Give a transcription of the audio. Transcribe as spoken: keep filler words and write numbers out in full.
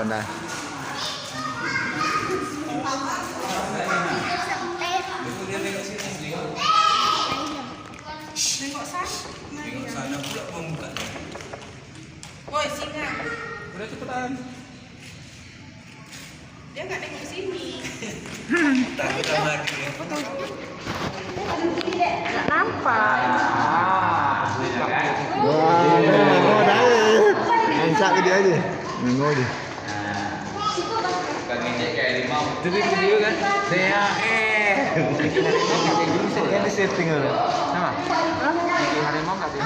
Nah. Tengok sana pula membuka. Woi, singa. Udah cepetan. Dia nggak tengok sini. Nggak nampak. Wah, nengok dah. Encak ke dia aja. Nengok aja. Bukan ngecek kayak harimau. Itu dia video kan? Dia eh. Ini setting dulu. Sama. Video harimau nggak dia?